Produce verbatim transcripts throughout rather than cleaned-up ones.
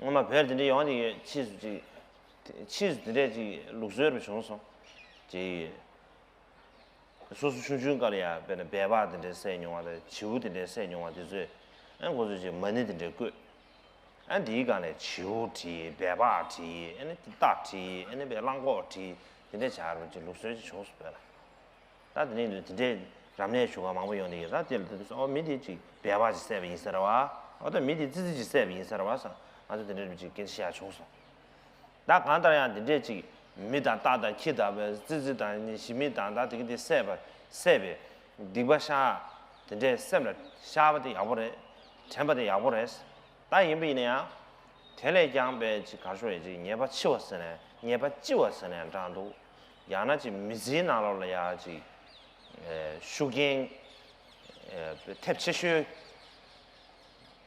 སྔོན་མ་བོད་དེ་འདྲའི་ཡོང་དེ་ཡོད། ཕྱིས་སུ་ཅིག་ཕྱིས་སུ་དེ་འདྲས་ཅིག་ལུགས་སྲོལ་རུ་བྱུང་སོང་། ཅིག་སོ་སོ་ཆུང་ཆུང་སྐབས་ལ་ཡ་དཔེར་ན་སྦལ་པ་དེ་འདྲས་བསད་མྱོང་བ་དང་བྱིའུ་དེ་འདྲས་བསད་མྱོང་བ་དེ་ཚོས་ཨ་ཁོ་ཚོས་ཅིག་མ་ཎི་དེ་འདྲས་བཀོད། ཨ་འདིའི་སྒང་ནས་བྱིའུ་བྲིས། སྦལ་པ་བྲིས། ཨ་ནི་རྟ་བྲིས། ཨ་ནི་སྦལ་གླང་གོག་བྲིས། དེ་འདྲས་བྱ་རུ་ཅིག་ལུགས་སྲོལ་ཅིག་བྱུང་སོང་བོད་ལ། ད་དེ་ནས་དེ་འདྲའི་རབ་གནས་ཞུ་ག་མང་པོ་ཡོང་དེ་ཡོད། ད་དེ་ལ་དེ་དུས་ཨོ་མི་དེ་ཅིག་སྦལ་པ་ཅིག་བསད་པ་ཡིན་ས་རེད་བ། ཨོ་ད་མི་དེ་ཙི་ཙི་ཅིག་བསད་པ་ཡིན་ས་རེད་བ་ཟེར། ང་ཚོ་དེ་འདྲའི་ཅིག་སྐད་ཆ་བཤད་ཡ་བྱུང་སོང་། ད་གང་ལྟར་ཡང་དེ་འདྲས་ཅིག་མི་དང་རྟ་དང་ཁྱི་དང་བའི་ཙི་ཙི་དང་ནི་ཞི་མི་དང་ད་དེ་གི་དེ་བསད་པ་བསད་པའི་སྡིག་པ་བཤགས། དེ་འདྲས་སེམས་ལ་བཤགས་པ་དེ་ཡག་པོ་རེད། དྲན་པ་དེ་ཡག་པོ་རེད། ད་ཡིན་པ་ཡིན་ན་ཡང་། དེ་ལས་ཀྱང་པའི་ཅིག་གར་ཤོར་ཡས་ཅིག་ཉེས་པ་ཕྱི་བ་ཟེར་ནས་ཉེས་པ་ལྕི་བ་ཟེར་ནས་འདྲ་འདུག་ཡང་ན་ཅིག་མི་ཚེའི་ནང་ལོགས་ལ་ཡང་ཅིག་ཨེ་ཤུགས་རྐྱེན་ཨེ་ཐེབས་ཆེ་ཤོས་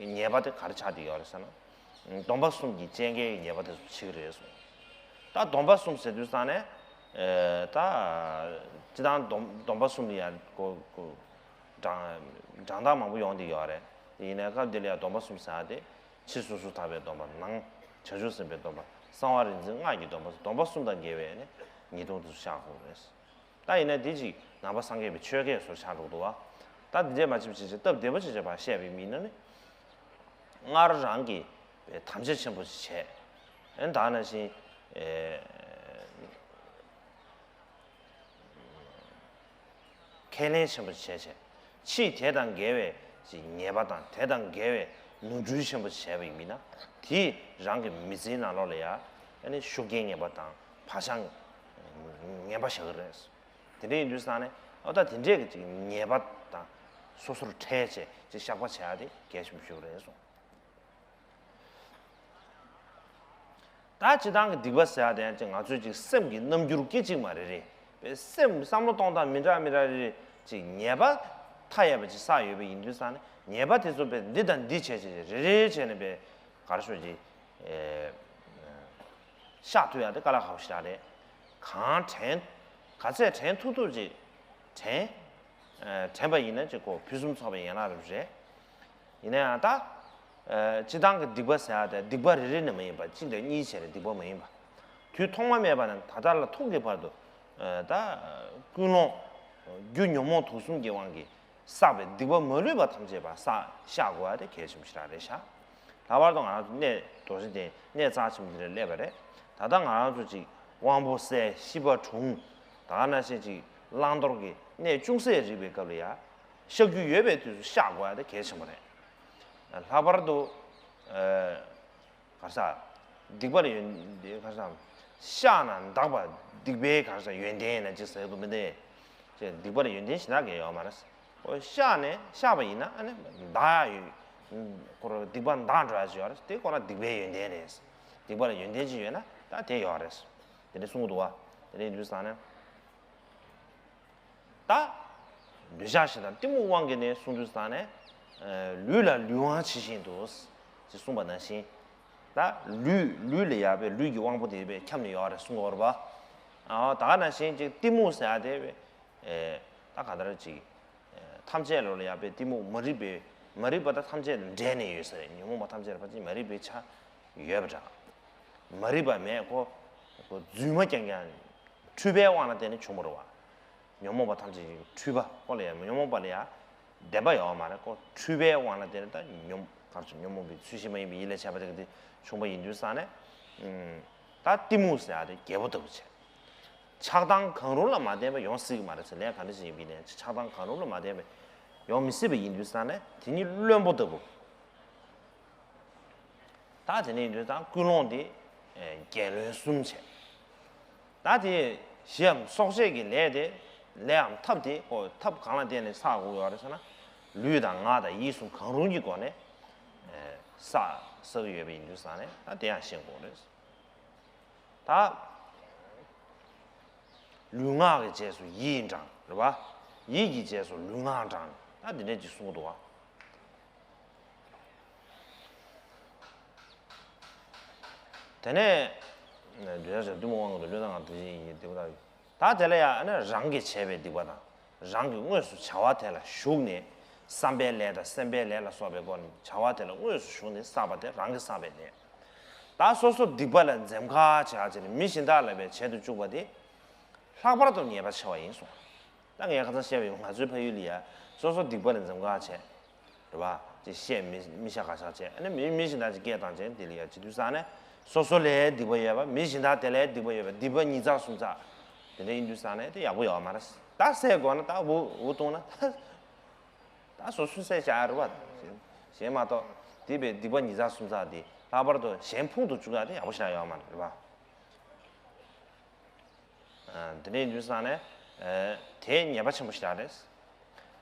ཉེས་པ་དེ་ག་རེ་ཆགས་བསྡད་ཡོད་རེད་ཟེར་ན། སྡོམ་པ་གསུམ་གྱི་བཅད་འགེལ་གྱི་ཉེས་པ་དེ་ཚོ་ཕྱི་གི་རེད་གསུངས། ད་སྡོམ་པ་གསུམ་ཟེར་དུས་ཙང་ནས་ཨེ་ད་སྤྱི་བཏང་སྡོམ་སྡོམ་པ་གསུམ་ལ་ཡང་གོ་གོ་གྲངས་གྲངས་རྟགས་མང་པོ་ཡོང་བསྡད་ཡོད་རེད། དེ་ཡིན་ནའི་སྐབས་འདི་ལ་ཡང་སྡོམ་པ་གསུམ་ཟེར་ཡ་དེ། ཕྱི་སོ་སོར་ཐར་པའི་སྡོམ་པ། ནང་བྱང་ཆུབ་སེམས་དཔའི་སྡོམ་པ། གསང་བ་རིག་འཛིན་སྔགས་ཀྱི་སྡོམ་པ། སྡོམ་པ་གསུམ་དང་འགལ་བའི་ནི་ཉེས་ལྟུང་དེ་ཚོ་བཤགས་དགོས་རེད། ད་ཡིན་ན་འདི་ཅིག་ནང་པ་སངས་རྒྱས་པའི་ཆོས་སྐད་སོགས་ཆགས་འགྲོ་འདུག་བ། ད་འདི་འདྲས་མ་བྱེད་པ་བྱེད་ཅིག་སྟབས་བདེ་པོ་བྱེད་ཅིག་ཕར་བཤད་པའི་མི་ནི་ནི། སྔར་རང་གི་དམ་བཅའ་ཆེན་པོ་ཞིག་བྱས། ཨན་ད་ནང་བཞིན། ཨེ། ཁས་ལེན་ཆེན་པོ་བྱས་བྱས། ཕྱིས་དེ་དང་འགལ་བའི་ཅིག་ཉེས་པ་དང་དེ་དང་འགལ་བའི་ནོར་འཁྲུལ་ཆེན་པོ་བྱས་པ་ཡིན་ན། དེས་རང་གི་མི་ཚེའི་ནང་ལོགས་ལ་ཡ་ཨ་ནི་ཤུགས་རྐྱེན་ངན་པ་དང་བག་ཆགས་ངན་པ་བཞག་གི་རེད། དེ་འདྲ་ཡིན་དུས་ཙང་ནས་ཨོ་ད་དེ་འདྲས་ཀྱི་ཅིག་ཉེས་པ་དང་སོ་སོར་ཕྲལ་བྱས་ཅིག་བཤགས་པ་བྱེད་ཡ་དེ་གལ་ཆེན་པོ་ཞིག་རེད་གསུངས། ད་སྤྱི་བཏང་གི་སྡིག་པ་ཟེར་ཡ་དེ་ཡང་ཅིག་ང་ཚོའི་ཅིག་སེམས་ཀྱི་རྣམ་འགྱུར་སྐད་ཅིག་མ་རེ་རེ། པའི་སེམས་བསམ་བློ་གཏོང་སྟངས་མི་འདྲ་མི་འདྲ་རེ་རེ་ཅིག་ཉེས་པ་མཐའ་ཡས་པ་ཅིག་བསགས་ཡོད་པ་ཡིན་དུས་ཙང་ནས་ཉེས་པ་དེ་ཚོ་པའི་འདི་དང་འདི་བྱས་བྱས་རེ་རེ་བྱས་ནས་པའི་གར་ཤོག་ཅིག་ཨེ་བཤགས་ཐུབ་ཡ་དེ་དཀའ་ལས་ཁག་པོ་ཞིག་རེད། གང་དྲན། ག་ཚད་དྲན་ཐུབ་ཐུབ་ཅིག་དྲན། ཨེ་དྲན་པ་ཡིན་ན་ཅིག་གོ་ཕུན་སུམ་ཚོགས་པའི་ཡན་ལག་རེ་རེད། ཡིན་ན་ཡང་ད། ཨ་སྤྱི་བཏང་གི་སྡིག་པ་ཟེར་ཡ་དེ་སྡིག་པ་རེ་རེ་ནས་མ་ཡིན་པ་གཅིག་དང་གཉིས་བྱས་ནས་སྡིག་པ་མ་ཡིན་པ། དུས་ཐོག་མ་མེད་པ་ནས་ད་ལྟ་ལ་ཐུག་གི་བར་དུ། ཨ་ད་ཀུན་སློང་། རྒྱུ་ཉོན་མོངས་དུག་གསུམ་གྱི་དབང་གིས་བསགས་པའི་སྡིག་པ་མ་ལུས་པ་ཐམས་ཅད་པ་བསགས་བཤགས་དགོས་པ་དེ་གལ་ཆེན་པོ་ཞིག་རང་རེད་ཤག་ལྷག་པར་དུ་ང་རང་ཚོ་གནས་རྡོ་རྗེ་གདན་གནས་རྩ་ཆེན་པོ་འདི་ལ་སླེབས་པ་རེད། ད་ལྟ་ང་རང་ཚོ་ཅིག་དབང་པོ་གསལ་ཤེས་པ་དྲུང་། ད་ག་ནང་བཞིན་ཅིག་བླང་དོར་གྱི་གནས་ཅུང་ཟད་རིག་པའི་སྐབས་ལ་ཡ། བཤགས་རྒྱུ་ཡོད་པའི་དུས་སུ་བཤགས་དགོས་ཡ་དེ་གལ་ཆེན་པོ་རེད། ལྷག་པར་དུ། ཨ་ག་རེ་ཟ། སྡིག་པ་ལ་ཡོན་ག་རེ་ཟ། བཤགས་ན་འདག་པ་སྡིག་པའི་ག་རེ་ཟ་ཡོན་ཏན་ཡིན་ན་ཅིག་ཟེར་གྱི་འདུག་མི་འདུག་ཅེས་སྡིག་པ་ལ་ཡོན་ཏན་གཞན་དག་གང་ཡང་ཡོད་མ་རེད། ཁོ་བཤགས་ནས་བཤགས་པ་ཡིན་ན་ཨ་ནི་འདག་ཡ་ཡོད། ཁོ་རང་སྡིག་པ་འདག་འགྲོ་ཡ་ཅིག་ཡོད་རེད། དེ་ཁོ་ན་སྡིག་པའི་ཡོན་ཏན་རེད། སྡིག་པ་ལ་ཡོན་ཏན་ཅིག་ཡོད་ན་ད་དེ་ཡོད་རེད། དེ་འདྲ་གསུང་གི་འདུག་བ། དེ་འདྲ་ཡིན་དུས་ཙང་ནས། ད། འདོད་ཆགས་ཞེ་སྡང་གཏི་མུག་དབང་གིས་ནི་གསུངས་དུས་ཙང་ནས། ལུས་ལ་ལུས་དབང་ཇི་བཞིན་དུ། ཅེས་གསུངས་པ་ནང་བཞིན། ད་ལུས་ལུས་ལ་ཡ་བའི་ལུས་ཀྱི་དབང་པོ་དེ་བའི་ཁྱབ་ནས་ཡོད་རེད་གསུང་གི་ཡོད་རེད་པ། ཨ་ད་ག་ནང་བཞིན་ཅིག་གཏི་མུག་ཟེར་ཡ་དེ་བའི། ད་ག་འདྲ་ཅིག་ཐམས་ཅད་ལོ་ལ་ཡ་བའི་གཏི་མུག་མ་རིག་པའི་མ་རིག་པ་དང་ཐམས་ཅད་འདྲེས་ནས་ཡོད་ས་རེད། ཉོན་མོངས་པ་ཐམས་ཅད་ལ་ཕལ་ཆེར་མ་རིག་པའི་ཆ་ཡོད་པ་འདྲ། མ་རིག་པ་མེད་ཁོ། ཁོ་རྫུན་མ་རྐྱང་རྐྱང་། འཁྲུལ་པའི་དབང་ལ་བརྟེན་ནས་བྱུང་བ་རེད་པ། ཉོན་མོངས་པ་ཐམས་ཅད་ཀྱི་འཁྲུལ་པ་ཁོ་ལ་ཡང་ཉོན་མོངས་པ་ལ་ཡང་བདེན་པ་ཡོད་མ་རེད། ཁོ་འཁྲུལ་པའི་དབང་ལ་བརྟེན་ནས་ད་ཉོན་གར་སོང་ཉོན་མོངས་པའི་ཚུལ་བཞིན་མ་ཡིན་པའི་ཡིད་ལ་བྱས་པ་དེ་ག་དེ་བྱུང་བ་ཡིན་དུས་ཙང་ནས། ད་གཏི་མུག་ཟེར་ཡ་དེ་རྒྱལ་པོ་ལྟ་བུ་བྱས། ཆགས་སྡང་གང་རུང་ལ་མ་བརྟེན་པ་ཡོང་སྲིད་ཀྱི་མ་རེད་ཟེར། ལས་ག་འདྲ་ཞིག་ཡིན་པའི་ནས་ཆགས་སྡང་གང་རུང་ལ་མ་བརྟེན་པ་ཡོང་མི་སྲིད་པ་ཡིན་དུས་ཙང་ནས་དེ་ཉིད་བློན་པོ་ལྟ་བུ། ད་དེ་ནས་ཡིན་དུས་ད་ཀུན་སློང་དེ་རྒྱལ་བློན་གསུམ་བྱས། ད་དེ་གཞིའམ་སྲོག་གཅོད་ཀྱི་ལས་དེ་ལས་འམ་ཐབས་དེ་ཁོ་ཐབས་གང་ལ་བརྟེན་ནས་བསགས་དགོས་ཡོད་རེད་ཟེར་ན། ལུས་དང་ངག་དང་ཡིད་གསུམ་གང་རུང་གི་སྒོ་ནས་བསགས་བསགས་ཀྱི་ཡོད་པ་ཡིན་དུས་ཙང་ནས་ད་དེ་ཡང་ཤེས་དགོས་རེད། ད་ལུས་ངག་གི་རྗེས་སུ་ཡིད་འབྲང་རེད་བ། ཡིད་ཀྱི་རྗེས་སུ་ལུས་ངག་འབྲང་། ད་འདི་འདྲས་ཅིག་གསུང་གི་འདུག་བ། དེ་ནས། འདོད་ཆགས་ཞེ་སྡང་གཏི་མུག་དབང་གིས་ལུས་དང་ངག་དེ་བཞིན་ཉིད་དེ་ཀུན་བརྟགས། ད་དེ་ལ་ཡང་ཨ་ནི་རང་གིས་བྱས་པའི་སྡིག་པ་དང་། རང་གིས་དངོས་སུ་བྱ་བ་དེ་ལ་ཞུགས་ནས། བསམ་པའི་ལས་དང་སེམས་པའི་ལས་ལ་སོགས་པའི་སྒོ་ནས་བྱ་བ་དེ་ལ་དངོས་སུ་ཞུགས་ནས་བསགས་པ་དེ་རང་གིས་བསགས་པའི་ལས། ད་སོ་སོ་སྡིག་པ་ལ་འཛེམ་ཁ་བྱས་བྱས་ནས་མི་གཞན་དག་ལ་བའི་བྱེད་དུ་བཅུག་པ་དེ་ལྷག་པར་དུ་ཉེས་པ་ཆེ་བ་ཡིན་གསུངས། ད་ངས་ཁ་སང་བཤད་པ་ཡིན། ང་ཚོའི་ཕ་ཡུལ་ལ་ཡ་སོ་སོ་སྡིག་པ་ལ་འཛེམ་ཁ་བྱས། རེད་བ། ཅིག་བཤད་མི་མི་ཤ་ག་ཤ་བྱས། ཨ་ནི་མི་མི་གཞན་དག་ཅིག་སྐད་བཏང་བྱས་དེ་ལ་ཡ་བྱེད་དུས་ཙང་ནས་སོ་སོ་ལ་སྡིག་པ་ཡོད་པ། མི་གཞན་དག་དེ་ལ་སྡིག་པ་ཡོད་པ། སྡིག་པ་ཉིས་བརྩེགས་སུམ་བརྩེགས་དེ་འདྲ་ཡིན་དུས་ཙང་ནས་དེ་ཡག་པོ་ཡོད་མ་རེད། ད་བསད་དགོས་ན་ད་འུ་འུ་བཏང་ན་ད། ད་སོ་སོའི་སེམས་ཤ་རུ་བ་དང་གཞན་མ་གཏོགས་དེ་བས་སྡིག་པ་ཉིས་བརྩེགས་སུམ་བརྩེགས་དེ་ལྷག་པར་དུ་གཞན་ཕུང་དུ་བཅུག་ཡག་དེ་ཡག་པོ་ཞིག་ཡོད་མ་རེད་བ། དེ་འདྲ་ཡིན་དུས་ཙང་ནས་དེ་ཉེས་པ་ཆེན་པོ་ཞིག་རེད།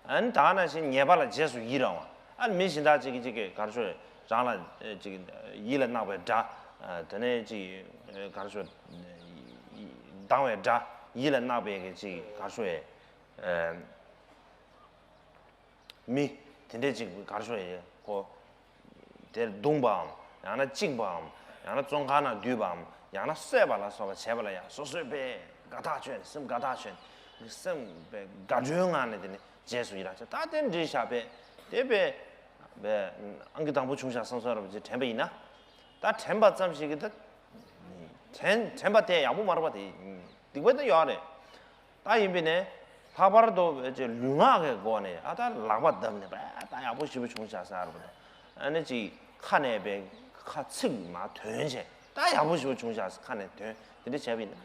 ཨ་ནི་ད་ག་ནང་བཞིན་ཉེས་པ་ལ་རྗེས་སུ་ཡི་རང་བ། ཨ་ནི་མི་གཞན་དག་ཅིག་གིས་ཅིག་གིས་ག་རེ་ཞུ་རང་ལ་ཅིག་ཡིད་ལ་བརྣག་པའི་དགྲ། དེ་ནས་ཅིག་ག་རེ་ཞུ་སྡང་བའི་དགྲ་ཡིད་ལ་བརྣག་པའི་གི་ཅིག་ག་རེ་ཞུ་ཡས། མི་དེ་འདྲས་ཅིག་ག་རེ་ཞུ་ཡས་ཁོ། དེར་བརྡུངས་པའམ། ཡང་ན་བཅིངས་པའམ། ཡང་ན་བཙོན་ཁང་ནང་བསྡུས་པའམ། ཡང་ན་གསོད་པ་ལ་སོགས་པ་བྱས་པ་ལ་ཡང་སོ་སོས་དཔེ་དགའ་ཐག་ཆོད་ནས། སེམས་དགའ་ཐག་ཆོད་ནས། སེམས་དཔེ་དགའ་སྤྲོའི་ངང་ནས་དེ་ནི་རྗེས་སུ་ཡི་རང་བྱས། ད་དེ་འདྲའི་ཞག་དཔེ་དེ་དཔེ་དཔེ་ཨང་ཀི་དང་པོ་བྱུང་ཤག་བསམ་བསམ་ར་བ་ཅིག་དྲན་པ་ཡིན་ན། ད་དྲན་པ་ཙམ་ཞིག་གིས་ད་དྲན་དྲན་པ་དེ་ཡག་པོ་མ་རེད་པ། དེ་སྡིག་པ་དེ་ཡོད་རེད། ད་ཡིན་པས་ནས་ལྷག་པར་དུ་ཅིག་ལུས་ངག་གི་སྒོ་ནས་ཨ་ད་ལག་པ་བརྡབས་ནས་པ་ད་ཡག་པོ་ཞེ་པོ་བྱུང་ཤག་ཟེར་བ་དང་། ཨ་ནི་ཅིག་ཁ་ནས་པའི་ཁ་ཚིག་མ་ཐོན་བྱས་ད་ཡག་པོ་ཞེ་པོ་བྱུང་ཤག་ཟེར་ཁ་ནས་ཐོན་དེ་འདྲ་བྱས་པ་ཡིན་ན།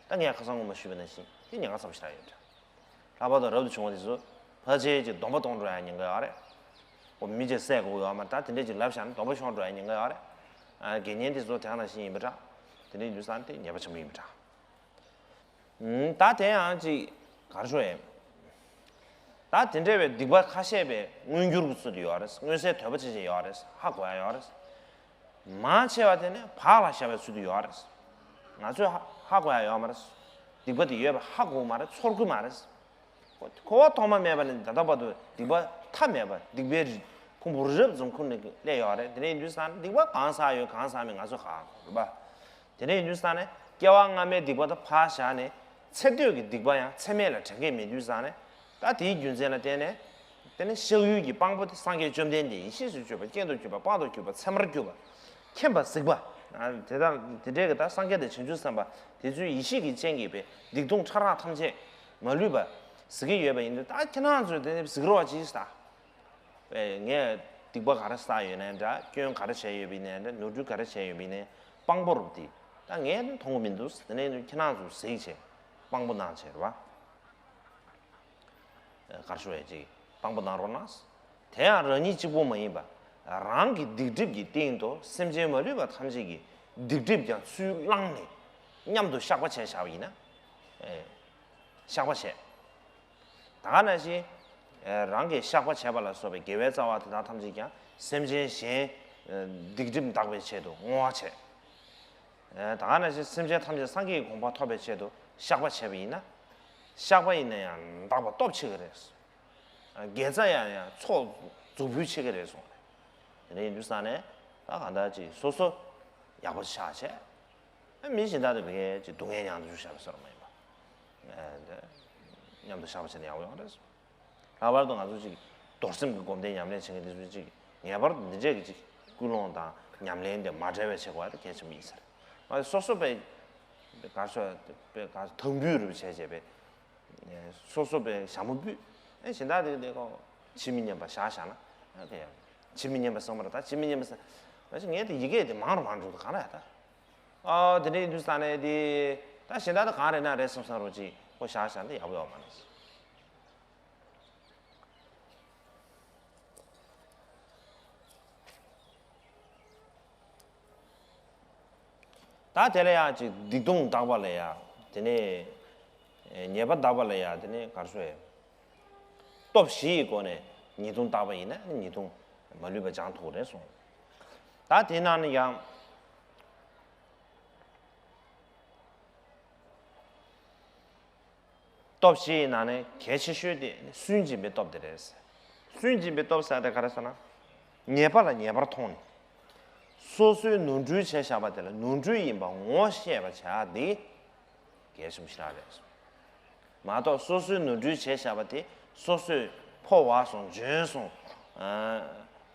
ད་ངས་ཁ་སང་ངོ་མ་ཞུས་པ་ནང་བཞིན་དེ་ཉེན་ཁ་ཚ་པོ་ཞིག་རག་ཡོད་འདྲ། ལྷག་པར་དུ་རབ་ཏུ་བྱུང་བ་དེ་ཚོ་ཕལ་ཆེར་ཅིག་སྡོམ་པ་གཏོང་འགྲོ་ཡ་ཉེན་ཁ་ཡོད་རེད། ཨོ་མི་ཅིག་བསད་དགོས་ཡོད་མ་རེད། ད་དེ་འདྲས་ཅིག་ལབ་བཞག་ན་སྡོམ་པ་ཤོར་འགྲོ་ཡ་ཉེན་ཁ་ཡོད་རེད། ཨ་དགེ་བསྙེན་དེ་ཚོ་དེ་ག་ནང་བཞིན་ཡིན་པ་འདྲ། དེ་འདྲས་ཡིན་དུས་ཙང་དེ་ཉེས་པ་ཆེན་པོ་ཡིན་པ་འདྲ། ད་དེ་ཡང་ཅིག་ག་རེ་ཞུ་ཡས། ད་དེ་འདྲ་བའི་སྡིག་པ་ཁ་ཤས་པའི་མངོན་འགྱུར་གྱི་ཚུལ་དུ་ཡོད་རེད། མངོན་གསལ་དོད་པོ་ཆེ་ཆེ་ཡོད་རེད། ཧ་གོ་ཡ་ཡོད་རེད། མང་ཆེ་བ་དེ་ནི་བག་ལ་ཞ་བའི་ཚུལ་དུ་ཡོད་རེད། ང་ཚོས་ཧ་ཧ་གོ་ཡ་ཡོད་མ་རེད། སྡིག་པ་དེ་ཡོད་པ་ཧ་གོ་མ་རེད། ཚོར་གི་མ་རེད། གོ་བ་ཐོག་མ་མེད་པ་ནས་ད་ལྟ་བར་དུ་སྡིག་པ་མཐའ་མེད་པ་སྡིག་པའི་ཁུང་བུ་རབ་ཙམ་ཁུར་ནས་སླེབས་ཡོད་རེད། དེ་འདྲ་ཡིན་དུས་ཙང་ནས་སྡིག་པ་གང་བསགས་ཡོད་གང་བསགས་མེད་ང་ཚོས་ཧ་གོ་རེད་པ། དེ་འདྲ་ཡིན་དུས་ཙང་ནས་སྐྱེ་བ་སྔ་མའི་སྡིག་པ་དེ་ཕར་བཞག་ནས་ཚེ་སྟོད་ཀྱི་སྡིག་པ་ཡང་ཚེ་སྨད་ལ་དྲན་གྱི་མེད་དུས་ཙང་ནས། ད་དེའི་རྒྱུ་མཚན་ལ་བརྟེན་ནས། དེ་ནི་གཤགས་ཡུལ་གྱི་དཔང་པོ་དེ་སངས་རྒྱས་བཅོམ་ལྡན་འདས་ཡེ་ཤེས་སུ་གྱུར་པ། རྐྱེན་དུ་གྱུར་པ། དཔང་དུ་གྱུར་པ། ཚད་མར་གྱུར་པ། མཁྱེན་པ་གཟིགས་པ། དེ་དག་དེ་འདྲའི་གི་ད་སངས་རྒྱས་དང་བྱང་ཆུབ་སེམས་དཔའ་དེ་ཚོའི་ཡེ་ཤེས་ཀྱི་སྤྱན་གྱིས་པའི་སྡིག་ལྟུང་ཕྲ་རགས་ཐམས་ཅད་མ་ལུས་པ་གཟིགས་ཀྱི་ཡོད་པ་ཡིན་དུས། ད་ཁྱེད་རང་ཚོས་དེ་ནི་གཟིགས་རོགས་གྱིས་ད། ངས་སྡིག་པ་ག་རེ་བསགས་ཡོད་ནའི་འདྲ། སྐྱོན་ག་རེ་བྱས་ཡོད་པ་ཡིན་ནའི་འདྲ། ནོར་འཁྲུལ་ག་རེ་བྱས་ཡོད་པ་ཡིན་ནའི་དཔང་པོ་རུབ་དེ་ད་ངས་ནི་མཐོང་གི་མི་འདུག་དེ་ནས་ཁྱེད་རང་ཚོས་གཟིགས་བྱས་དཔང་པོ་གནང་བྱས་རེད་བ། ག་རེ་ཞུ་ཡས་ཅིག་དཔང་པོ་གནང་རོགས་གནང་། དེ་ཡང་རང་ཉིད་གཅིག་པུ་མ་ཡིན་པ། རང་གི་སྡིག་སྒྲིབ་ཀྱི་སྟེང་དུ་སེམས་ཅན་མ་ལུས་པ་ཐམས་ཅད་ཀྱི་སྡིག་སྒྲིབ་ཀྱང་ཚུར་བླངས་ནས་མཉམ་དུ་བཤགས་པ་བྱས་བཞག་པ་ཡིན་ན། བཤགས་པ་བྱས། ད་ག་ནང་བཞིན། རང་གིས་བཤགས་པ་བྱས་པ་ལ་སོགས་པའི་དགེ་བའི་རྩ་བ་དེ་དག་ཐམས་ཅད་ཀྱང་སེམས་ཅན་གཞན་སྡིག་སྒྲིབ་འདག་པའི་ཆེད་དུ་བསྔོ་བ་བྱས། ད་ག་ནང་བཞིན་སེམས་ཅན་ཐམས་ཅད་སངས་རྒྱས་ཀྱི་གོ་འཕང་ཐོབ་པའི་ཆེད་དུ་བཤགས་པ་བྱས་པ་ཡིན་ན། བཤགས་པ་ཡིན་ན་ཡང་འདག་པ་སྟོབས་ཆེ་གི་རེད། དགེ་རྩ་ཡང་ཡང་ཚོགས་རྫོགས་འབུལ་ཆེ་གི་རེད་གསུངས། དེ་འདྲ་ཡིན་དུས་ཙང་ནས་ད་གང་ལྟར་ཅིག་སོ་སོ་ཡག་པོ་ཆགས་བྱས། མི་གཞན་དག་དེ་བས་ཀྱི་སྡུག་བསྔལ་མྱང་དུ་བཤགས་པ་ཟེར་བ་མ་ཡིན་པ། མཉམ་དུ་བཤགས་པ་བྱས་ན་ཡག་པོ་ཡོང་རེད། ལྷག་པར་དུ་ང་ཚོ་ཅིག་རྡོར་སེམས་ཀྱི་སྒོམ་བཟླས་ཉམས་ལེན་བྱེད་མཁན་དེ་ཚོ་ཅིག་ངེས་པར་དུ་འདི་འདྲས་ཀྱི་ཅིག་ཀུན་སློང་དང་ཉམས་ལེན་དེ་མ་བྲལ་བའི་ཆེད་དགོས་པ་དེ་གལ་ཆེན་པོ་ཡིན་ས་རེད། ང་ཚོ་སོ་སོ་པའི་དགའ་ཤོས་པའི་དགའ་དམ་འབུལ་རུ་བྱས་བྱས་པའི་སོ་སོ་པའི་ཞྭ་མོ་ཕུད། ཨེ་གཞན་དག་དེ་དེ་ཀོ་ཇི་མི་སྙམ་པ་བཞག་བཞག་ན་ཨེ་དེ་ཡང་ཇི་མི་སྙམ་པ་བསམ་པ་རེད། ད་ཇི་མི་སྙམ་པ་བསམ་པ་ཞིག་ངས་དེ་ཡི་གེ་དེ་མང་རུ་མང་འགྲོ་དུ་གང་ལ་ཡ་ད། ཨ་དེ་འདྲའི་དུས་ས་ནས་དེ་ད་གཞན་དག་དེ་གང་རེད་ན་རེད་བསམ་བསམ་རོ་ཅིག་ཁོ་བཞག་བཞག་ན་དེ་ཡག་པོ་ཡོད་མ་རེད། ད་དེ་ལ་ཡང་ཅིག་སྡིག་ལྟུང་དག་པ་ལ་ཡང་དེ་ནས་ཉེས་པ་དག་པ་ལ་ཡང་དེ་ནས་གར་སོ་ཡ། སྟོབས་བཞི་ཡི་སྒོ་ནས་ཉེས་ལྟུང་བརྟག་པ་ཡིན་ན་ཉེས་ལྟུང་མ་ལུས་པ་སྦྱང་ཐུབ་རེད་གསུངས། ད་དེ་ནང་ནས་ཡང་སྟོབས་བཞི་ཡི་ནང་ནས་གལ་ཆེ་ཤོས་དེ་སུན་འབྱིན་པའི་སྟོབས་དེ་རེད། སུན་འབྱིན་པའི་སྟོབས་ཟེར་དེ་ག་རེ་ཟེར་ན། ཉེས་པ་ལ་ཉེས་པར་མཐོང་ནས། སོ་སོའི་ནོར་འཁྲུལ་བྱས་བཞག་པ་དེ་ལ་ནོར་འཁྲུལ་ཡིན་པ་ངོ་ཤེས་པ་བྱ་དེ། གལ་ཆེན་པོ་ཞིག་རེད། མ་གཏོགས་སོ་སོའི་ནོར་འཁྲུལ་བྱས་བཞག་པ་དེ་སོ་སོས་ཕོ་བ་སོང་འཇོན་སོང་།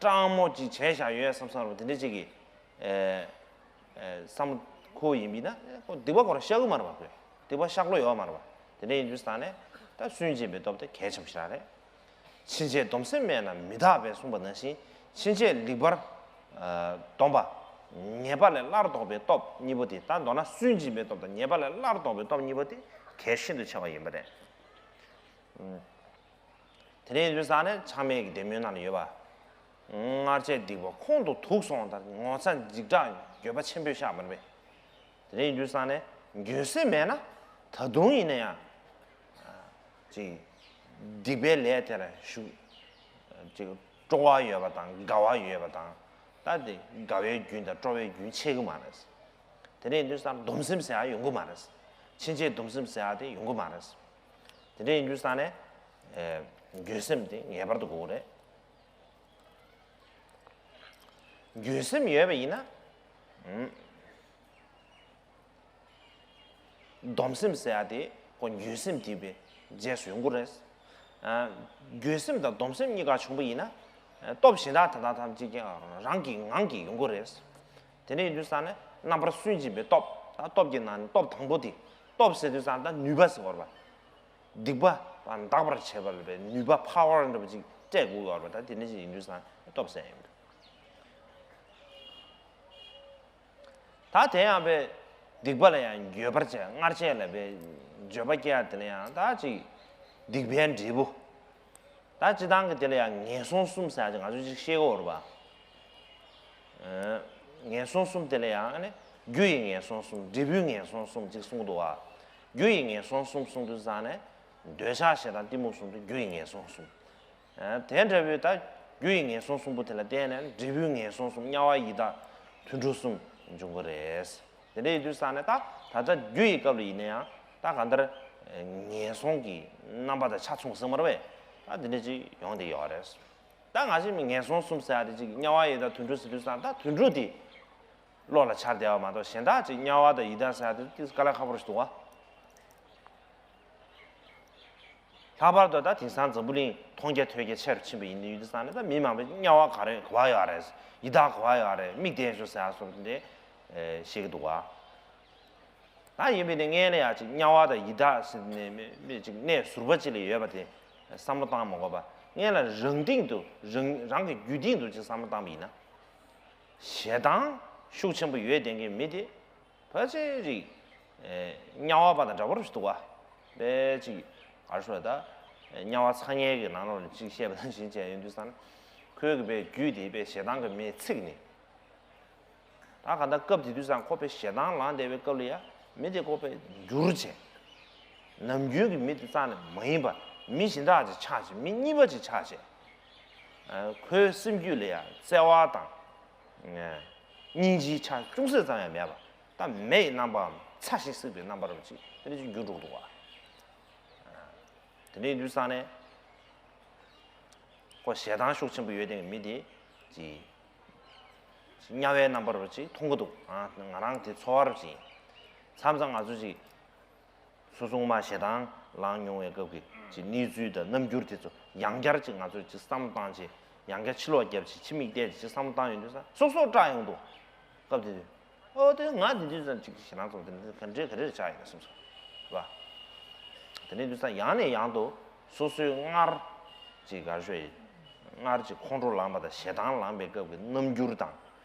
སྤྲང་མོ་ཅིག་བྱས་བཞག་ཡོད་བསམ་བསམ་རུང་དེ་འདྲ་ཅིག་གིས། བསམ་བློ་འཁོར་ཡིན་པས་ན་ཁོ་སྡིག་པ་ཁོ་རང་བཤགས་ཀྱི་མ་རེད་པ། ཁོས་སྡིག་པ་བཤགས་བློ་ཡོད་མ་རེད་པ། དེ་འདྲ་ཡིན་དུས་ཙང་ནས་ད་སུན་འབྱིན་པའི་སྟོབས་དེ་གལ་ཆེན་པོ་ཞིག་རེད། ཕྱིན་ཆད་སྡོམ་སེམས་མེད་ན་མི་རྟག་པས་གསུངས་པ་ནང་བཞིན་ཕྱིན་ཆད་སྡིག་པར་སྡོམ་པ། ཉེས་པ་ལས་སླར་ལྡོག་པའི་སྟོབས་གཉིས་པོ་དེ། ད་མདོར་ན་སུན་འབྱིན་པའི་སྟོབས་དང་ཉེས་པ་ལས་སླར་ལྡོག་པའི་སྟོབས་གཉིས་པོ་དེ་གལ་ཤིན་ཏུ་ཆེ་བ་ཡིན་པ་རེད། དེ་ནས་ཡིན་དུས་ཙང་ནས་ཆགས་མེད་ཀྱི་བདེ་སྨོན་ནང་ལ་ཡོད་པ། སྔར་བྱས་སྡིག་པ་ཁོང་དུ་དུག་སོང་ལྟར། ངོ་ཚ་འཇིགས་སྐྲག་འགྱོད་པ་ཆེན་པོས་བཤགས་པར་འབད། དེ་འདྲ་ཡིན་དུས་ཙང་ནས་འགྱོད་སེམས་མེད་ན་ད་དུང་ཡིན་ན་ཡང་ཅིག་སྡིག་པའི་ལས་དེ་ལ་ཞུགས། ཅིག་སྤྲོ་བ་ཡོད་པ་དང་དགའ་བ་ཡོད་པ་དང་། ད་དེ་དགའ་བའི་རྒྱུན་དང་སྤྲོ་བའི་རྒྱུན་ཆད་ཀྱི་མ་རེད། དེ་འདྲ་ཡིན་དུས་ཙང་སྡོམ་སེམས་ཟེར་ཡ་ཡོང་གི་མ་རེད། ཕྱིན་ཆད་སྡོམ་སེམས་ཟེར་ཡ་དེ་ཡོང་གི་མ་རེད། དེ་འདྲ་ཡིན་དུས་ཙང་ནས་འགྱོད་སེམས་དེ་ངེས་པར་དུ་དགོས་ཀྱི་རེད། འགྱོད་སེམས་ཡོད་པ་ཡིན་ན། སྡོམ་སེམས་ཟེར་ཡ་དེ་ཁོ་འགྱོད་སེམས་དེ་བའི་རྗེས་སུ་ཡོང་གི་རེད། འགྱོད་སེམས་དང་སྡོམ་སེམས་གཉིས་ཀ་བྱུང་པ་ཡིན་ན། སྟོབས་གཞན་དག་ད་ལྟ་ཐམས་ཅད་ཀྱང་རང་གི་ངང་གིས་ཡོང་གི་རེད། དེ་འདྲ་ཡིན་དུས་ཙང་ནས་རྣམ་པར་སུན་འབྱིན་པའི་སྟོབས། ད་སྟོབས་ཀྱི་ནང་ནས་སྟོབས་དང་པོ་དེ། སྟོབས་ཟེར་དུས་ཙང་ད་ནུས་པ་ཟེར་བ་རེད་པ། སྡིག་པ་འདག་པར་བྱེད་པ་ལ་བའི་ནུས་པ། ཕ་ཝར་འདྲ་པོ་ཅིག་སྤྲད་དགོས་ཡོད་རེད་པ། ད་དེ་འདྲ་ཞིག་ཡིན་དུས་ཙང་སྟོབས་ཟེར་ཡིན། ད་དེ་ཡང་བའི་སྡིག་པ་ལ་ཡང་འགྱོད་པར་བྱེད། སྔར་བྱས་ལ་བའི་འགྱོད་པ་སྐྱེ་ཡ་དེ་ལ་ཡང་ད་ཅིག་སྡིག་པའི་འབྲས་བུ། ད་སྤྱིར་བཏང་གི་དེ་ལ་ཡང་ངན་སོང་གསུམ་ཟེར་ཡ་ཅིག་ང་ཚོས་ཅིག་ཤེས་ཀྱི་ཡོད་རེད་པ། ངན་སོང་གསུམ་དེ་ལ་ཡང་ཨ་ནི་རྒྱུ་ཡི་ངན་སོང་གསུམ། འབྲས་བུའི་ངན་སོང་གསུམ་ཅིག་གསུངས་འདུག་པ། རྒྱུ་ཡི་ངན་སོང་གསུམ་གསུངས་དུས་ཙང་ནས་འདོད་ཆགས་ཞེ་སྡང་གཏི་མུག་གསུམ་དེ་རྒྱུ་ཡི་ངན་སོང་གསུམ། དེ་འདྲ་བའི་ད་རྒྱུ་ཡི་ངན་སོང་གསུམ་པོ་དེ་ལ་བརྟེན་ནས་འབྲས་བུའི་ངན་སོང་གསུམ། དམྱལ་བ་ཡི་དྭགས་དུད་འགྲོ་གསུམ་འབྱུང་གི་རེད། དེ་འདྲ་ཡིན་དུས་ཙང་ནས་ད་ད་ལྟ་རྒྱུ་ཡི་སྐབས་ལ་ཡིན་ན་ཡང་ད་གང་ལྟར་ངན་སོང་གི་རྣམ་པ་དང་ཆ་མཚུངས་ཟེར་མ་རེད་པས། ད་དེ་འདྲ་ཅིག་ཡོང་བསྡད་ཡོད་རེད། ད་ང་ཚོས་ངན་སོང་གསུམ་ཟེར་ཡ་དེ་ཅིག་དམྱལ་བ་ཡི་དྭགས་དུད་འགྲོ་ཟེར་དུས་ཙང་ད་དུད་འགྲོ་དེ་བློ་ལ་འཆར་བསྡད་པ་མ་གཏོགས། གཞན་དག་ཅིག་དམྱལ་བ་དང་ཡི་དྭགས་ཟེར་ཡ་དེ་ཏིས་དཀའ་ལས་ཁག་པོ་ཞིག་འདུག་པ། ལྷག་པར་དུ་ད་དེང་སང་འཛམ་བུ་གླིང་མཐོང་རྒྱ་ཐོས་རྒྱ་ཆེ་རུ་ཕྱིན་པ་ཡིན་དུས་ཙང་ནས་ད་མི་མང་པོས་དམྱལ་བ་ག་རེ་ག་པར་ཡོད་རེད། ཡི་དྭགས་ག་པར་ཡོད་རེད། མིག་བསྟན་ཤོག་ཟེར་ཡ་སོགས་དེ་བཤད་ཀྱི་འདུག་པ། ད་ཡིན་པས་ནི་སྔོན་ལ་ཡ་ཅིག་དམྱལ་བ་དང་ཡི་དྭགས་ཟེར་ནས་མི་མི་ཅིག་གནས་ཟུར་པ་ཅིག་ལ་ཡོད་པ་དེ་བསམ་བློ་བཏང་མ་དགོས་པ། སྔོན་ལ་རང་སྟེང་དུ་རང་རང་གི་རྒྱུད་སྟེང་དུ་ཅིག་བསམ་བློ་བཏང་པ་ཡིན་ན། ཞེ་སྡང་ཤུགས་ཆེན་པོ་ཡོད་བསྡད་མཁན་མི་དེ་ཕལ་ཆེར་ཅིག་དམྱལ་བ་པ་དང་འདྲ་པོ་ཞིག་འདུག་པ། དཔེ་ཅིག་ག་རེ་ཞུ་ལ་ད་དམྱལ་བ་ཚ་དམྱལ་གྱི་ནང་ལོགས་ལ་ཅིག་བཤད་པ་ནང་བཞིན་བྱས་ཡོང་དུས་ཙང་ན། ཁོའི་གི་དཔེ་རྒྱུད་དེ་དཔེ་ཞེ་སྡང་གི་མེས་ཚིག་ནས། ད་གང་ལྟར་སྐབས་དེ་དུས་ཙང་ཁོ་དཔེ་ཞེ་སྡང་ལངས་བསྡད་པའི་སྐབས་ལ་ཡ། མི་དེ་ཁོ་དཔེ་འགྱུར་བྱས། ནམ་རྒྱུན་གྱི་མི་དེ་ཙང་ནས་མ་ཡིན་པ། མི་གཞན་དག་ཅིག་ཆགས་བྱས། མི་གཉིས་པ་ཅིག་ཆགས་བྱས། ཁོའི་སེམས་རྒྱུད་ལ་ཡ་བརྩེ་བ་དང་། སྙིང་རྗེའི་ཆ་ཅུང་ཟད་ཙམ་ཡང་མེད་པ། ད་མེ་ཡི་རྣམ་པའམ་ཚ་ཞིང་བསྲེགས་པའི་རྣམ་པ་རུ་ཅིག་དེ་འདྲ་ཅིག་འགྱུར་འགྲོ་གི་འདུག་པ། དེ་འདྲ་ཡིན་དུས་ཙང་ནས་ཁོ་ཞེ་སྡང་ཤུགས་ཆེན་པོ་ཡོད་དེ་མི་དེ་ཅིག་དམྱལ་བའི་རྣམ་པ་རུ་ཅིག་མཐོང་གི་འདུག། ཨ། ང་རང་དེ་ཚོར་བ་རུ་ཅིག་ཡིན། མཚམས་མཚམས་ང་ཚོ་ཅིག་སོ་སོ་མ་ཞེ་སྡང་ལངས་མྱོང་བའི་སྐབས་ཀྱི་ཅིག་གནས་ཚུལ་དང་རྣམ་འགྱུར་དེ་ཚོ་ཡང་བསྐྱར་ཅིག་ང་ཚོས་ཅིག་བསམ་བློ་བཏང་བྱས། ཡང་བསྐྱར་ཕྱི་ལོགས་བརྒྱབ་བྱས་ཕྱི་མིག་བལྟས་བྱས་ཅིག་བསམ་བློ་བཏང་ཡོང་དུས་ཙང་སོ་སོར་སྐྲག་ཡོང་འདུག། སྐབས་དེ་དུས། ཨོ་དེ་ང་དེ་དུས་ཙང་ཅིག་ཞེ་སྡང་ཚོགས་དེ་འདྲ་ག་འདྲས་ག་རེ་ཆགས་ཡོད་ན་སེམས་སོ། རེད་པ། དེ་འདྲས་དུས་ཙང་ཡང་ནས་ཡང་དུ་སོ་སོའི་སྔར་ཅིག་ག་རེ་ཞུ་ཡི། སྔར་ཅིག་ཁོང་ཁྲོ་ལངས་པ་དང་ཞེ་སྡང་ལངས་པའི་སྐབས་ཀྱི་རྣམ་འགྱུར་དང་།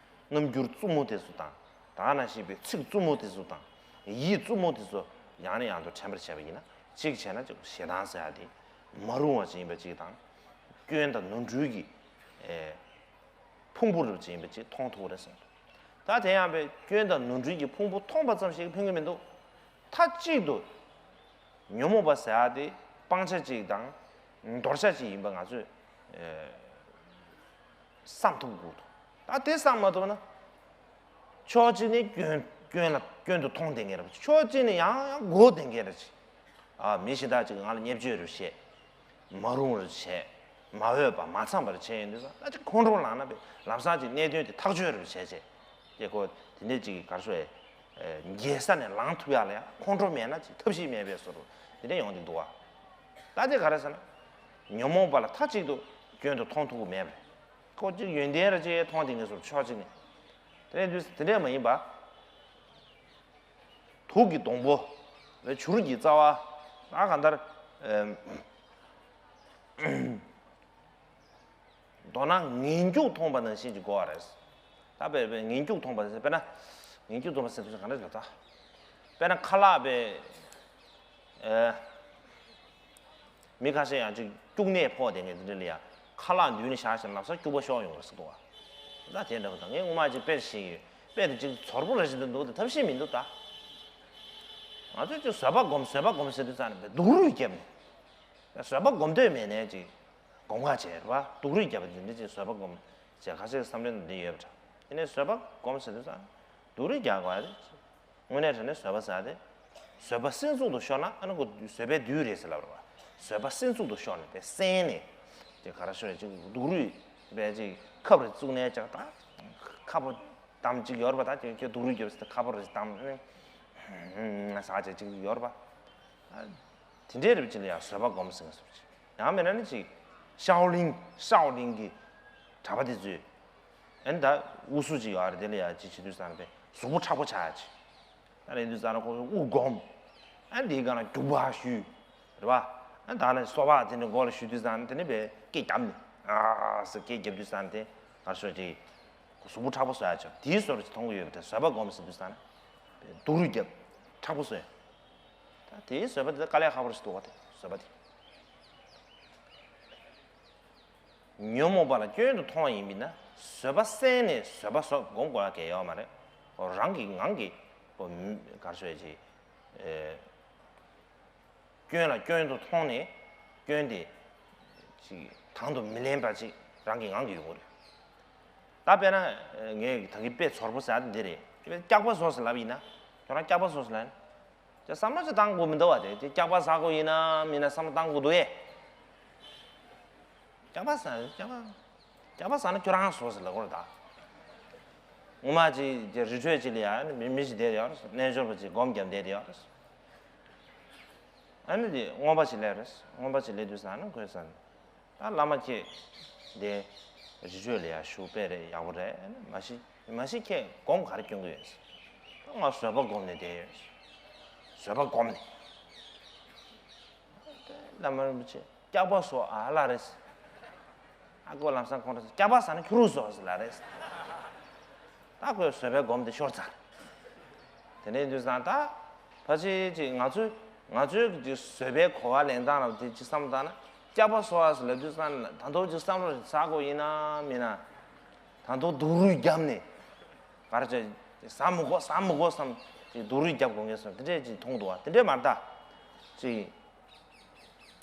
རྣམ་འགྱུར་རྩུབ་མོ་དེ་ཚོ་དང་། ད་ག་ནང་བཞིན་པའི་ཚིག་རྩུབ་མོ་དེ་ཚོ་དང་། ཡིད་རྩུབ་མོ་དེ་ཚོ་ཡང་ནས་ཡང་དུ་དྲན་པར་བྱས་པ་ཡིན་ན། གཅིག་བྱས་ན་ཅིག་ཞེ་སྡང་ཟེར་ཡ་དེ་མ་རུང་བ་ཅིག་ཡིན་པ་གཅིག་དང་། སྐྱོན་དང་ནོར་འཁྲུལ་གྱི། ཨེ། ཕུང་པོ་རུ་ཅིག་ཡིན་པ་ཅིག་མཐོང་ཐུབ་ཀྱི་རེད་གསུངས་འདུག། ད་དེ་ཡང་པའི་སྐྱོན་དང་ནོར་འཁྲུལ་གྱི་ཕུང་པོ་མཐོང་པ་ཙམ་ཞིག་ཕན་གྱི་མི་འདུག། མཐའ་གཅིག་ཏུ་ཉོན་མོངས་པ་ཟེར་ཡ་དེ་སྤང་བྱ་ཅིག་དང་འདོར་བྱ་ཅིག་ཡིན་པ་ང་ཚོས་ཨེ་བསམ་ཐུབ་དགོས་འདུག། ད་དེ་བསམ་མ་ཐུབ་ན། ཕྱོགས་གཅིག་ནས་སྐྱོན་སྐྱོན་ལ་སྐྱོན་དུ་མཐོང་བསྡད་མཁན་རེད། ཕྱོགས་གཅིག་ནས་ཡང་ཡང་མགོ་བསྡད་མཁན་རེད། ཨ། མི་གཞན་དག་ཅིག་གིས་ང་ལ་བརྙས་བཅོས་རེ་བྱས། མ་རུང་བར་བྱས། མ་འོས་པ་མ་འཚམས་པར་བྱས་ཡོང་དུས་ཙང་ད་ཅིག་ཁོང་ཁྲོ་ལངས་ན་པས་ལམ་སང་ཅིག་གནད་དོན་དེ་ཐག་གཅོད་རེ་བྱས་བྱས། དེ་ཁོ་དེ་འདྲས་ཅིག་གི་གར་སོ་ཡས། འགྱེལ་ས་ནས་ལངས་ཐུབ་ཡག་ལ་ཡང་ཁོང་ཁྲོ་མེད་ན་ཅིག་ཐབས་ཤེས་མེད་པའི་བཟོ་འདྲ་དེ་འདྲས་ཡོང་གི་འདུག་བ། ད་དེ་ག་རེ་ཟེར་ན། ཉོན་མོངས་པ་ལ་མཐའ་གཅིག་ཏུ་སྐྱོན་དུ་མཐོང་ཐུབ་ཀྱི་མེད་པ་རེད། ཁོ་ཅིག་ཡོན་ཏན་རེ་ཅིག་མཐོང་དེ་ངེས་སོར་ཕྱོགས་གཅིག་ནས། དེ་འདྲས་དུས་དེ་འདྲས་མ་ཡིན་པ། སྦུག་གི་སྡོང་པོ། བྱུ་རུ་གི་རྩ་བ། ད་གང་ལྟར། ཨེམ། མདོར་ན་ངན་སྐྱུགས་མཐོང་བ་ནང་བཞིན་གྱི་གོ་བ་རེད། ད་དཔེ་དཔེ་ངན་སྐྱུགས་མཐོང་བ་ཟེར་དཔེར་ན། ངན་སྐྱུགས་མཐོང་བ་ཟེར་དུས་གང་འདྲ་ཞིག་ལ་ད། དཔེར་ན་ཁ་ལག་དཔེ། ཨེ། མི་ཁ་ཤས་ཡང་ཅིག་སྐྱུག་ནད་ཕོག་བསྡད་མཁན་དེ་འདྲ་ལ་ཡ། ཁ་ལག་མདུན་ནས་བཞག་བཞག་ལམ་སང་སྐྱུག་པ་ཤོར་ཡོང་བ་རེད་ཟེར་འདུག་བ། ད་དེ་འདྲ་བ་དང་ངས་སྔོན་མ་ཅིག་དཔེ་ཞིག་ཡོད། དཔེ་དེ་ཅིག་ཚོར་པོ་ར་ཞིག་འདུག་འདུག་དེ་ཐབས་ཤེས་མི་འདུག་ད། ང་ཚོས་ཅིག་བཟོད་པ་སྒོམ་བཟོད་པ་སྒོམ་ཟེར་དུས་ཙང་ནས་དཔེ་སྡུག་རུས་བརྒྱབ་ནས། བཟོད་པ་སྒོམ་འདོད་མེད་ནའི་ཅིག་སྒོམ་ཁ་བྱས་རེད་བ། སྡུག་རུས་བརྒྱབ་པ་དེ་འདྲ་ཅིག་བཟོད་པ་སྒོམ་བྱས་ཁ་ཤས་བསམ་བློ་འདི་ཡོད་པ་འདྲ། དེ་ནས་བཟོད་པ་སྒོམ་ཟེར་དུས་ཙང་སྡུག་རུས་རྒྱག་དགོས་རེད། དངོས་གནས་དྲང་གནས་བཟོད་པ་ཟེར་ཏེ། བཟོད་པ་སྲིན་མཚུག་ཏུ་ཤོར་ན་ཨ་ནི་ཁོ་བཟོད་པའི་བདུད་རེད་ཟེར་ལབ་རེད་བ། བཟོད་པ་སྲིན་མཚུག་ཏུ་ཤོར་ནས་དཔེ་སྲན་ནས། དེ་ག་རེ་ཤོར་ཡ་ཅིག་སྡུག་རུས་དཔེ་ཅིག་ཁབ་རེ་བཙུགས་ནས་ཅག་ད། ཁ་པོ་དམ་ཅིག་ཡོད་རེད་བ། ད་ཁྱོད་ཁྱོད་སྡུག་རུས་རྒྱབ་ཟེར་ཏེ་ཁ་པོ་རེ་དམ་ནས། ཟ་ཅིག་ཅིག་ཡོད་རེད་བ། དེ་འདྲའི་རིགས་ཅིག་ལ་ཡང་བཟོད་པ་སྒོམ་ཟེར་ཟེར་ཅིག་ཡང་མིན་ན་ནི་ཅིག་ཤའོ་ལིང་ཤའོ་ལིང་གི་གྲྭ་པ་དེ་ཚོས། ཨན་ད་དབུ་སུ་ཅིག་ཡོད་རེད། དེ་ལ་ཡ་ཅིག་བྱེད་དུས་ཙང་ནས་དཔེ་གཟུགས་པོ་མཁྲེགས་པོ་ཆགས་ཡ་ཅིག་ད་ལས་དུས་ཙང་ནས་ཁོ་དབུ་སྒོམ། ཨན་དེའི་སྒང་ལ་རྒྱུག་པ་གཞུས། རེད་བ། ཨན་ད་ནི་སོ་པ་དེ་འདྲ་མགོ་ལ་གཞུས་དུས་ཙང་ནས་དེ་ནི་དཔེ་སྐེ་བརྒྱབ་ནས་ཨ་ཟེར་སྐེ་བརྒྱབ་དུས་ཙང་ནས་དེ་ང་ཚོ་ཅིག་གཟུགས་པོ་མཁྲེགས་པོ་བཟོ་ཡ་ཅིག་དེའི་བཟོ་འདྲ་ཅིག་མཐོང་གི་ཡོད་པ་དེ་བཟོད་པ་སྒོམ་ཟེར་དུས་ཙང་ནས་དཔེ་སྡུག་རུས་རྒྱབ་མཁྲེགས་པོ་བཟོས། ད་དེའི་བཟོད་པ་དེ་དཀའ་ལས་ཁག་པོ་རེད་ཟེར་འདུག་བ། དེ་བཟོད་པ་དེ། ཉོན་མོངས་པ་ལ་སྐྱོན་དུ་མཐོང་བ་ཡིན་པས་ན་བཟོད་པ་སྲན་ནས་བཟོད་པ་སོགས་སྒོམ་དགོས་ཡ་གལ་ཡོད་མ་རེད། རང་གི་ངང་གིས་ག་རེ་ཞུ་ཡ་ཅིག་ཨེ། སྐྱོན་ལ་སྐྱོན་དུ་མཐོང་ནས་སྐྱོན་དེ་ཅིག་དང་དུ་མི་ལེན་པ་ཅིག་རང་གི་ངང་གིས་ཡོང་གི་རེད། ད་དཔེར་ན་ངས་ད་གིན་དཔེ་ཚོར་པོ་ཟེར་ཡ་དེ་འདི་རེད། སྐྱག་པ་བཟོ་ཟེར་ལབ་ཡིན་ན་ཁྱོད་རང་སྐྱག་པ་བཟོ་ཟེར་ལབ་ན། ཅིག་བསམ་བློ་ཅིག་བཏང་དགོས་མི་འདུག་བ། དེ་ཅིག་སྐྱག་པ་ཟ་དགོས་ཡིན་ན་མིན་ན་བསམ་བློ་བཏང་དགོས་འདུག་ཨེ། སྐྱག་པ་ཟ་སྐྱག་པ་སྐྱག་པ་ཟ་ན་ཁྱོད་རང་བཟོ་ཟེར་ལབ་དགོས་རེད་ད། ངོ་མ་ཅིག་ཅིག་རི་ཁྲོད་ཅིག་ལ་ཡ་མི་མི་ཞིག་བསྡད་ཡོད་རེད། རྣལ་འབྱོར་པ་ཅིག་སྒོམ་བརྒྱབ་བསྡད་ཡོད་རེད། ཨ་ནི་དེ་རྔོན་པ་ཅིག་སླེབས་རེད། རྔོན་པ་ཅིག་སླེབས་དུས་ཙང་ནི་ཁོས་ཟེར། ད་བླ་མ་ཁྱེད་དེ་རི་ཁྲོད་ལ་ཡ་བཞུགས་དཔེ་རེད་ཡག་པོ་རེད། མ་གཞི་མ་གཞི་ཁྱེད་སྒོམ་ག་རེ་སྐྱོན་གྱི་ཡོད། ད་ང་བཟོད་པ་སྒོམ་ནས་བསྡད་ཡོད། བཟོད་པ་སྒོམ་ནས། བླ་མ་རིན་པོ་ཆེ་སྐྱག་པ་བཟོ་ཨ་ལ་རེད། ཨ་ཁོ་ལམ་སང་ཁོང་རེད། སྐྱག་པ་ཟ་ན་ཁྱོད་རང་བཟོ་ཟེར་ལ་རེད། ད་ཁོས་བཟོད་པའི་སྒོམ་དེ་ཤོར་ཚར། དེ་ནས་དུས་ཙང་ད་ཕལ་ཆེར་ཅིག་ང་ཚོས་ང་ཚོའི་ཅིག་བཟོད་པའི་གོ་བ་ལེན་སྟངས་ལ་དེ་ཅིག་བསམ་བློ་བཏང་ན་སྐྱག་པ་བཟོ་བ་ཟེར་ལབ་དུས་ཙང་ད་དུང་ཅིག་བསམ་བློ་ཟ་དགོས་ཡིན་ན་མིན་ན། ད་དུང་སྡུག་རུས་བརྒྱབ་ནས་ག་རེ་བྱས་ཟ་མི་དགོས་ཟ་མི་དགོས་བསམ་ཅིག་སྡུག་རུས་བརྒྱབ་དགོས་ངེས་སོང་། དེ་འདྲས་ཅིག་མཐོང་འདུག་བ། དེ་འདྲས་མ་རེད་ད། ཅིག་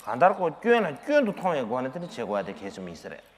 གང་ལྟར་ཁོ་སྐྱོན་ལ་སྐྱོན་དུ་མཐོང་བའི་སྒོ་ནས་དེ་འདྲ་བྱེད་དགོས་ཡ་དེ་གལ་ཆེན་པོ་ཡིན་ས་རེད།